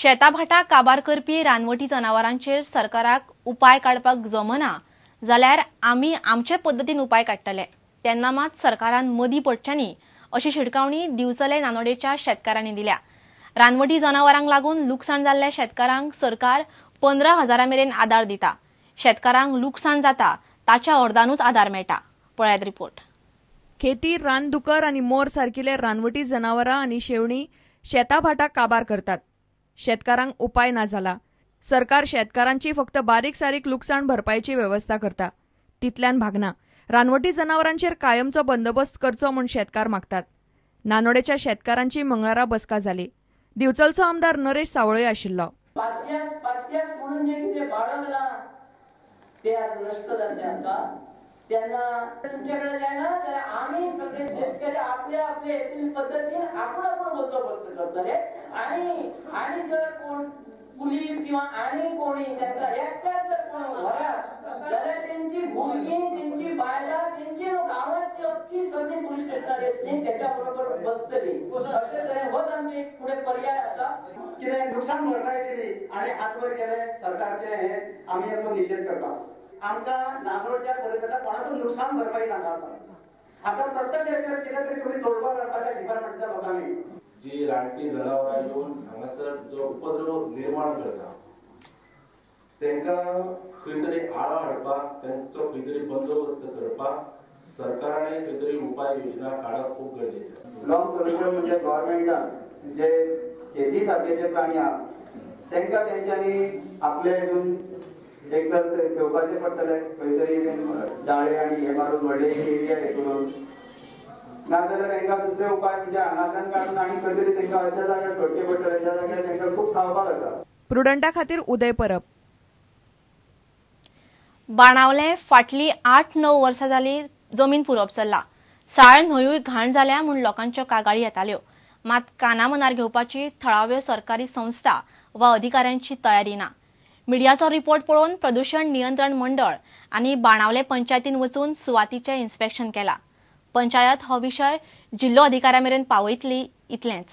शेताभाटां काबार करपी रानवटी जनावरांचेर सरकाराक उपाय काडपाक जमना जाल्यार आमी आमचे पद्दतीन उपाय काडटले, तेन्ना मात सरकारान मदीं पडचें न्ही अशी शिटकावणी दिवचले नानोडेच्या शेतकारांनी दिल्या. रानवटी जनावरांक लागून लुकसाण जाल्ल्या शेतकारांक सरकार 15,000 मेरेन आदार दिता. शेतकारांक लुकसाण जाता ताच्या अर्दानूच आदार मेळटा. पळयात रिपोर्ट. खेती, रानदुकर आनी मोर सारकिले रानवटी जनावरां आनी शेवणी शेताभाटां काबार करतात. शेतकारांक उपाय ना जाला. सरकार शेतकारांची फक्त बारीक सारीक लुकसाण भरपायेची वेवस्था करता, तितल्यान भागना. रानवटी जनावरांचेर कायमचो बंदोबस्त करचो म्हूण शेतकार मागतात. नानोडेच्या शेतकारांची मंगळारा बसका जाली. दिवचलचो आमदार नरेश सावळे आशिल्लो. म्हणून जे कितें बाळगलां ते आज नश्ट जाल्लें आसा. तेन्ना तुमचे कडेन जायना जाल्यार आमी सगळे शेतकरी आपले आपले हेतून पद्दतीन आपूण आपूण बंदोबस्त करतले. आनी आनी जर कोण पुलीस किंवा आनी कोणी तांकां एकट्याच जर कोण व्हरात जाल्यार तेंची भुरगीं, तेंची बायलां, तेंची गांवांत ती अख्खी सगळी पुलीस स्टेशनार येतली, तेच्या बरोबर बसतली. अशे तरेन होच आमचे एक फुडें पर्याय आसा. कितें नुकसान भरपाय केली आनी हात वर केले सरकारचे, हे आमी हेचो निशेध करता. आमकां नानोडच्या परिसरात कोणाकूच नुकसान भरपाई नाका आसा. आतां प्रत्यक्ष हेचेर कितें तरी करून तोडगो काडपाच्या डिपार्टमेंटच्या लोकांनी. जी रानटी जनावरां येवन हांगासर जो उपद्रव निर्माण करता तांकां खंय तरी आळो हाडपाक, तांचो खंय तरी बंदोबस्त करपाक सरकारान खंय तरी उपाय योजना काडप खूब गरजेचें. लॉंग सोल्युशन म्हणजे गव्हर्मेंटान जे शेती सारके जे प्राणी आहा तांकां तेंच्यांनी आपले हितून एक तर घेवपाचें पडटलें, खंय तरी जाळे आनी हे मारून व्हडले एरिया हे करून, नाजाल्यार तांकां दुसरे उपाय म्हणजे हांगाच्यान काडून आनी खंय तरी तांकां अशा जाग्यार सोडचें पडटलें ज्या जाग्यार तांकां खूब खावपाक आसा. प्रुडंटा खातीर उदय परब. बाणावले फाटली 8-9 वर्सां जाली जमीन पुरोवप चल्ला. साळ न्हंयूय घाण जाल्या म्हूण लोकांच्यो कागाळी येताल्यो. मात कानामनार घेवपाची थळाव्यो सरकारी संस्था वा अधिकाऱ्यांची तयारी ना. मिडियाचो रिपोर्ट पळोवन प्रदूषण नियंत्रण मंडळ आनी बाणावले पंचायतीन वचून सुवातीचें इन्स्पेक्शन केला. पंचायत हो विशय जिल्लो अधिकाऱ्या मेरेन पावयतली इतलेंच.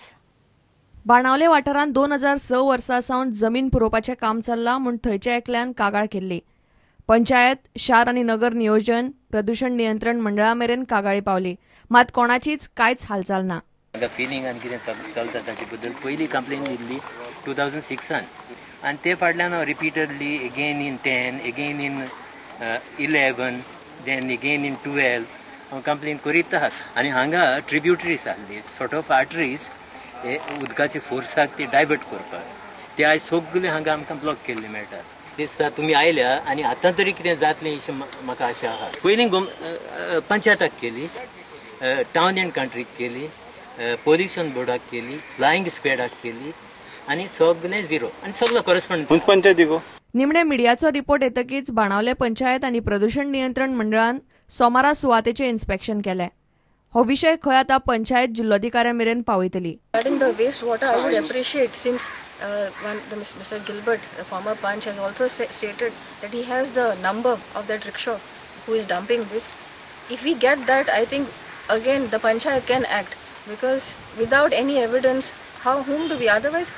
बाणावले वाठारांत 2006 वर्सा सावन जमीन पुरोवपाचें काम चल्लां म्हूण थंयच्या एकल्यान कागाळ केल्ली. पंचायत, शार आनी नगर नियोजन, प्रदूषण नियंत्रण मंडळा मेरेन कागाळी पावली, मात कोणाचीच कांयच हालचाल ना. फिलिंग आनी कितें चलता ताचे बद्दल पयली कंप्लेन दिल्ली 2006 आनी ते फाटल्यान हांव repeatedly again in 10, again in 11, then again in 12 हांव कंप्लेन करीत आसा. आनी हांगा ट्रिब्युटरीज आहली, सॉर्ट ऑफ आर्टरीज हे उदकाचे फोर्साक ती डायवर्ट करपाक, ते आयज सगळे हांगा आमकां ब्लॉक केल्ले मेळटात. दिसता तुमी आयल्या आनी आतां तरी कितें जातलें अशें म्हाका आशा आसा. पयलीं पंचायताक केली, टावन एंड कंट्रीक केली, पोल्युशन बोर्डाक केली, फ्लायिंग स्क्वॅडाक केली आनी सगळें झिरो आनी सगळो कॉरेस्पॉन्डन्स पंचायती. निमणे मिडियाचो रिपोर्ट येतकीच बाणावले पंचायत आनी प्रदूषण नियंत्रण मंडळान सोमारा सुवातेचें इन्स्पेक्शन केलें. हो विशय खंय आतां पंचायत जिल्लोधिकाऱ्या मेरेन पावयतली. Regarding the waste water, I would appreciate since Mr. Gilbert, the former Panch, has also stated that he has the number of that rickshaw who is dumping this. If we get that, I think again the panchayat can act, because without any evidence, how, whom do we? Otherwise,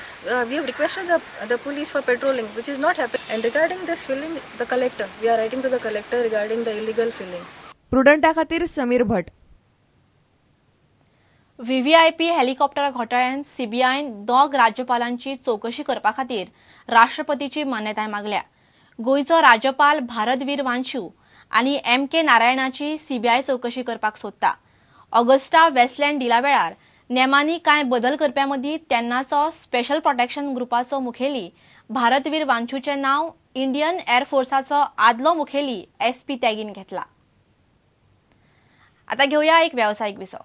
we have requested the police for patrolling, which is not happening. And regarding this filling, the collector, we are writing to the collector regarding the illegal filling. प्रुडंटा खातीर समीर भट. VVIP helicopter घोटाळ्यान सीबीआयन 2 राज्यपालांची चौकशी करपा खातीर राष्ट्रपतीची मान्यताय मागल्या. गोंयचो राज्यपाल भारतवीर वांशू आनी एम के नारायणाची सीबीआय चौकशी करपाक सोदता. ऑगस्टा वेस्टलँड डिला वेळार नेमांनी कांय बदल करप्यां मदीं तेन्नाचो स्पेशल प्रोटेक्शन ग्रुपाचो मुखेली भारतवीर वांशूचें नांव इंडियन एअरफोर्साचो आदलो मुखेली एस पी त्यागीन घेतला. आतां घेवया एक वेवसायीक विसव.